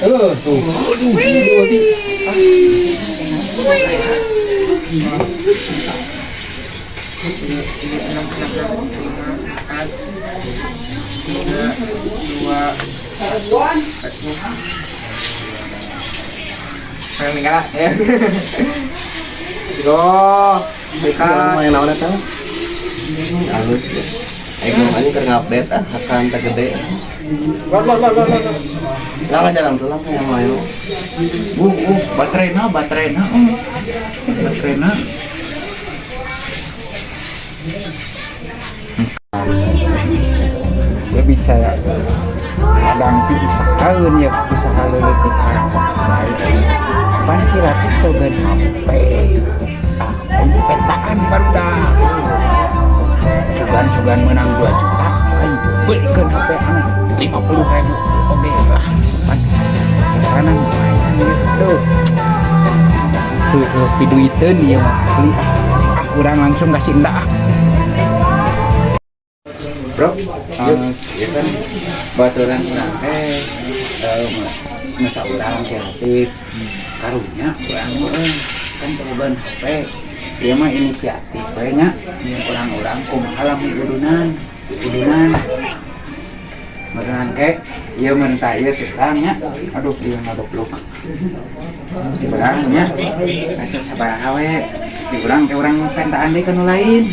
Tuh. Aduh, Enam, enam, lima, empat, tiga, dua, satu. Pengen meninggal lah, ya. Go, dekat. Main naon eta? Halus ya. Aing mah anjing keur ngupdate ah, akan teh gede. Luar, luar, luar, luar, luar. Lah jalan tulang kayak main. Baterainya, baterainya, oh. Baterainya. Ya bisa ngadangpi usahaeun ya usaha leutik baik pan si Latif togen HP, ah petaan barudak sugan-sugan menang 2 juta ayo belikan HP anu 50.000, oke lah pan sasana lumayan gitu. Tuh piduiteun ieu mah asli, ah urang langsung kasih endak ah. Bro, ya kan baturan urang teh masa urang kreatif karunya urang mah kan kabogohan HP, ieu mah inisiatif we nya urang-urang kumaha lamun udunan udunan meureunan ke ieu mun tah ieu teh urang nya, aduh ieu ngagoblok urang nya asa sabaraha we di urang ke urang pentaan deui ka nu lain,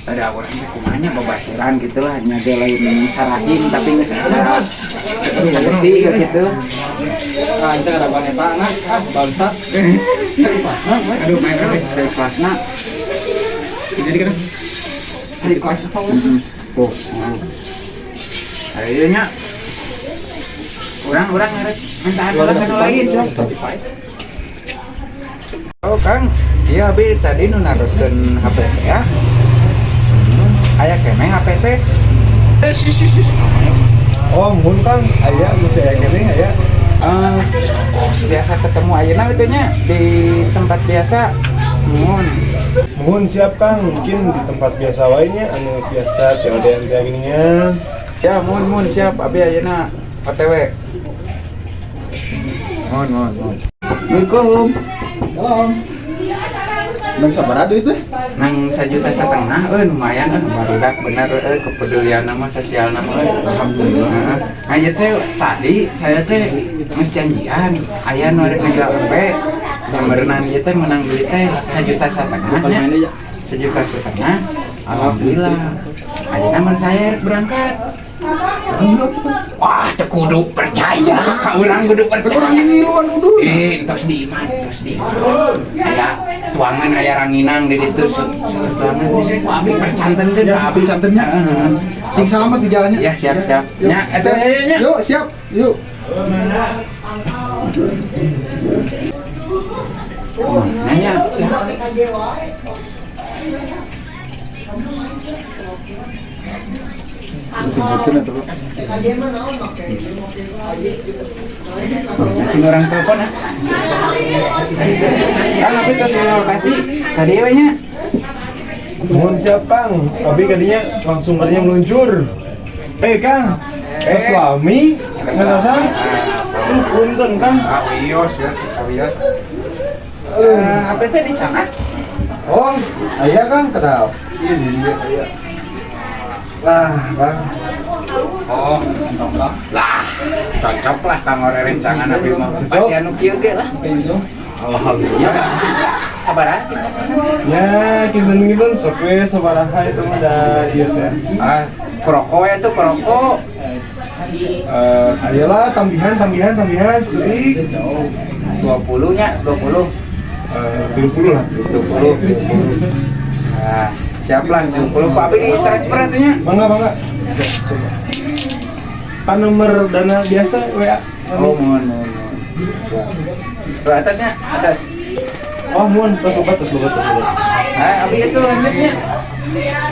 ada orang teh kumaha nya babaturan gitu lah nya ge lain sarahin tapi geus asa saeutik gitu. Ah, itu ada eta nah, ah bangsat. Aduh, main kabeh saikhlasna. Jadi kan saikhlasna. Tuh. Ayo nya. Urang-urang ngarek mintaan heula ka nu lain. Oh Kang, iya abi tadi nu naroskeun HP teh ya. Aya keneh HP teh. Eh, sis sis sis. Oh, mun Kang, aya geus aya keneh aya. Eh, biasa ketemu ayeuna itu nya di tempat biasa. Mun. Mohon siap Kang, mungkin di tempat biasa wae nya anu biasa COD-an teh gini nya. Ya, mun mun siap abi ayeuna OTW. Mun mun mun. Assalamualaikum. Salam. Nang sabaraha duit teh? Nang 1,5 juta, lumayan, barudak bener, kepedulian nama sosial nama, Alhamdulillah. Heeh. Nah, ieu teh tadi saya teh geus janjian aya nu rek ngajual embe yang merenang ieu teh menang duit teh 1,5 juta nya. 1,5 juta, alhamdulillah. Ayeuna mun saya rek berangkat. Wah, teu kudu percaya ka urang, kudu percaya. Urang ngiluan uduh. Eh, entos di imah, entos di imah. Aya tuangan, aya ranginang di ditu seueur tuangan. Bisa ku abi percantenkeun Ya, ka abi. percantennya. Heeh. Sing selamat di jalannya. Ya, siap, siap. Nya, eta ya nya. Yuk, siap. Yuk. Nanya. Cing orang telepon ah. Kang abi tos di lokasi ka dieu we nya. Mohon siap Kang, abi kadinya langsung kadinya meluncur. Eh Kang, tos lami, nganosan. Tuh punten Kang. Ah, wios ya, wios. Eh, HP teh dicangat. Oh, aya Kang kenal. Iya dia aya. Lah, Kang. Oh, lah, cocok lah kang ore rencangan abi mah. Cocok. Pasti anu kieu ge lah. Alhamdulillah. Sabaran kita. Ya, kinten-kinten sok we sabaraha itu mah da ieu teh. Ah, perokok ya tuh perokok. Eh, ayolah tambihan tambihan tambihan sedetik. 20 nya, 20. 20 lah. 20. Nah, siap lah 20. Pak Abi di transfer atunya. Bangga bangga. Pan nomor dana biasa WA. Oh, mohon mohon mohon. Ke atasnya, atas. Oh, mohon terus obat terus obat terus obat. Ah, Abi itu lanjutnya.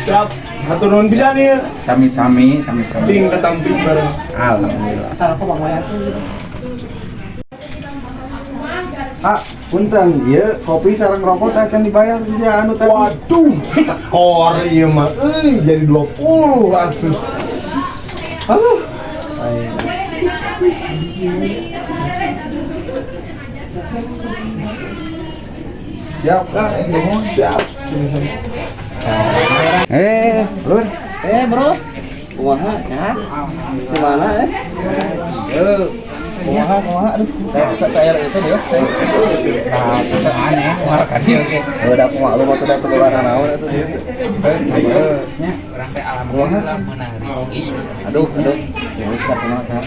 Siap. Hatur nuhun pisan ieu. Sami-sami, sami-sami. Cing ketampi bareng. Alhamdulillah. Ah, punten, ieu kopi sareng rokok teh can dibayar sia anu tadi. Waduh, kor ieu mah euy jadi 20 atuh. Aduh. Siap, Kak. Nuhun, siap. Lur. Bro. Kumaha sehat? Di mana eh? Kumaha kumaha aduh. Saya itu dia. Nah, aneh, marah dia oke. Udah aku maklum atuh da teu naon atuh. Nya urang teh alhamdulillah meunang rezeki. Aduh, aduh. Ya bisa kumaha.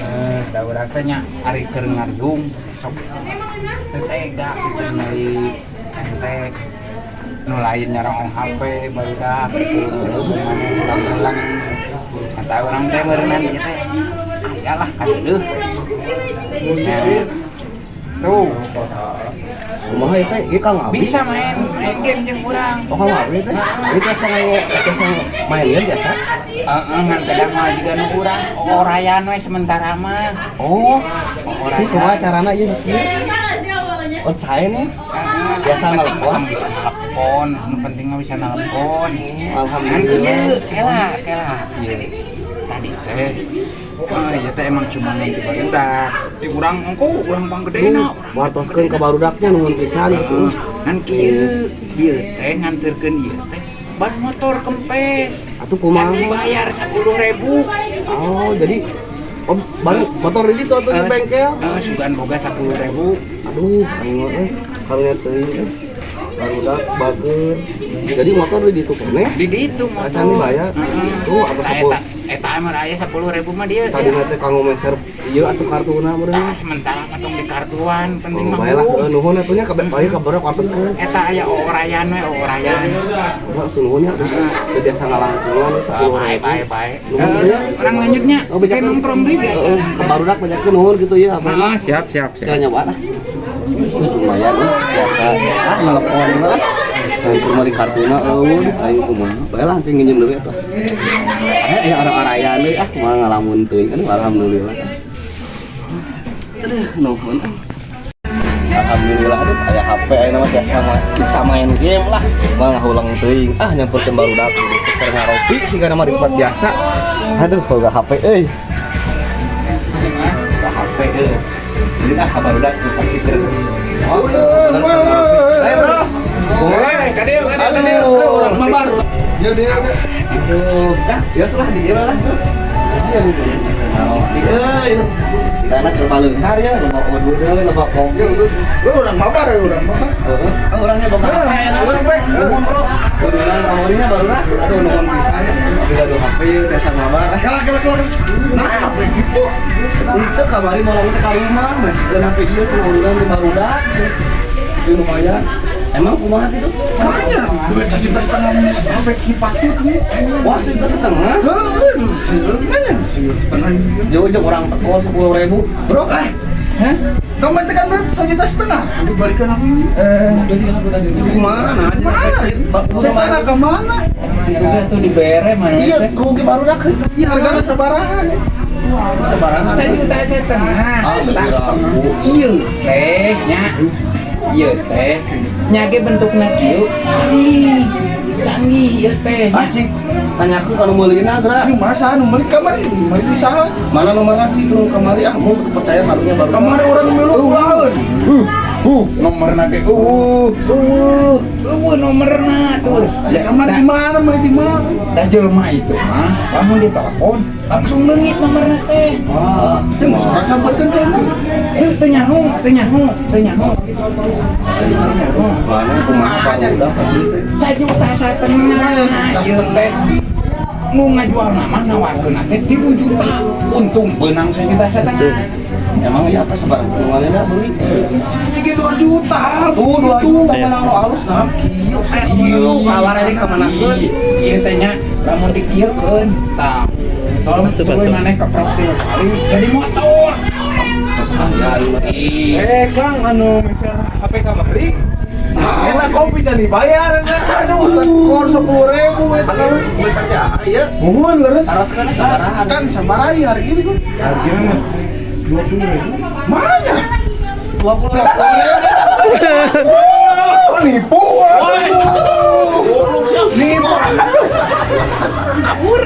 Da urang teh nya ari keur ngariung sok teu tega gitu ningali ente nu lain nyarong HP barudak gitu urang kata urang teh meureunnan ieu teh aya lah kadeuleuh. Tuh Kumaha ieu teh? Ieu Kang Abi. Bisa main main game jeung urang. Oh, Kang Abi teh. Ieu biasa main game biasa. Heeh, ngan kadang mah jiga nu urang orayan we sementara mah. Oh. Cik kumaha carana ieu? Oh, saya nih. Biasa nelpon, bisa nelpon, nu penting mah bisa nelpon. Alhamdulillah. Kela, kela. Ieu tadi teh. Oh, ieu teh emang cuma nanti barudak. Ti urang engko urang panggedena. Wartoskeun ka barudaknya nuhun pisan atuh. Ngan kieu, ieu teh nganterkeun ieu teh ban motor kempes. Atuh kumaha? Can dibayar 10.000. Oh, jadi oh, ban motor di ditu atuh di bengkel. Heeh, sugan boga 10.000. Aduh, anu euy, karunya teuing euy. Barudak bager. Jadi motor di ditu keneh. Di ditu motor. Acan dibayar. Tuh atau 10. Eta mah aya 10.000 mah dia. Tadi mah teh kanggo meser ieu atuh kartuna meureun. Tah sementara mah tong di kartuan, penting mah. Bae lah, nuhun atuh nya kabeh bae kabar kartuskeun. Eta aya orayan we, orayan. Heeh, nuhun nya. Teu biasa ngalangkungan 10.000. Bae bae bae. Nuhun ya. Urang lanjutnya. Oh, bejakeun nongkrong deui biasa. Heeh, barudak bejakeun nuhun gitu ya. Heeh, siap siap siap. Kira nyoba lah. Lumayan biasa. Ah, nelpon lah. Nanti mau di kartuna eueuh, aing kumaha. Bae lah engke nginjem deui atuh. Eh, orang-orayan deui ah kumaha ngalamun teuing. Aduh, alhamdulillah. Aduh, nuhun. Alhamdulillah aduh aya HP ayeuna mah biasa mah bisa main game lah. Mah ngahulang teuing. Ah, nyamperkeun barudak keur ngaropi sigana mah di tempat biasa. Aduh, boga HP euy. Boga HP euy. Jadi ah barudak pasti keur. Oh, eh, bro. Eh, kadieu kadieu. Orang mabar. Ya dia. Aduh, dah, ya lah di dia lah tuh. Iya gitu. Ngopi euy. Karena ke Palengkar ya, loba udud euy, loba kopi. Lu urang mabar ya, urang mabar. Heeh, orangnya boga HP Urang we. Nuhun, bro. Kudunan kamarinya barulah. Aduh, nuhun pisan. Juga do HP biasa mabar. Kela kela kela. Nah, apa gitu? Itu kamari mau teh ka rumah, masih HP ieu cenah di barudak. Itu lumayan. Emang kumaha gitu? Lumayan, duit 1,5 juta sampai patut. Wah, 1,5 juta? Heeh, lumayan, 1,5 juta. Jauh-jauh orang teko 10.000. Bro, eh. Hah? Kamu itu kan duit 1,5 juta. Dibalikan aku. Kemana? Mana? Saya ke mana? Itu tuh dibere mana? Iya, rugi baru dah. Iya, harganya sabaraha. Sabaraha. 1,5 juta. Ah, 1,5 juta. Iya, teh nya. Ieu teh nya ge bentukna kieu. Canggih. Canggih ieu teh. Acik, tanyaku kalau meulina geura. Ini masa anu meuli kamari, meuli saha? Mana nomornya sih tuh kamari ah mau percaya karunya baru. Kamari urang milu ulaheun. Nomorna ge nomorna tuh. Ya kamari di mana, meuli di mana? Da jelema itu mah lamun ditelepon langsung leungit nomorna teh. Ah, Ya mau urang sampeurkeun ka imah. Teu nyaho, teu nyaho, teu nyaho. Mana kumaha barudak tadi teh. 1,5 juta ieu teh. Nu ngajualna mah nawarkeun teh 3 juta. Untung beunang 1,5 juta. Emang iya apa sebarang hitungannya dah beli? 2 juta. Tuh 2 juta mana halus nah. Ieu kawar ini ka manakeun? Ieu teh nya lamun dikieukeun tah. Tolong masuk maneh ke profil kali jadi motor. Eh, Kang anu meser HP kamari. Eta kopi can dibayar eta. Aduh, tekor 10.000 eta. Geus aja ieu. Nuhun leres. Taroskeun sabaraha? Kan sabaraha hari ini gua. Hargana mah 20.000. Mana? 20.000. Oh, nipu. Aduh. Nipu. Kabur.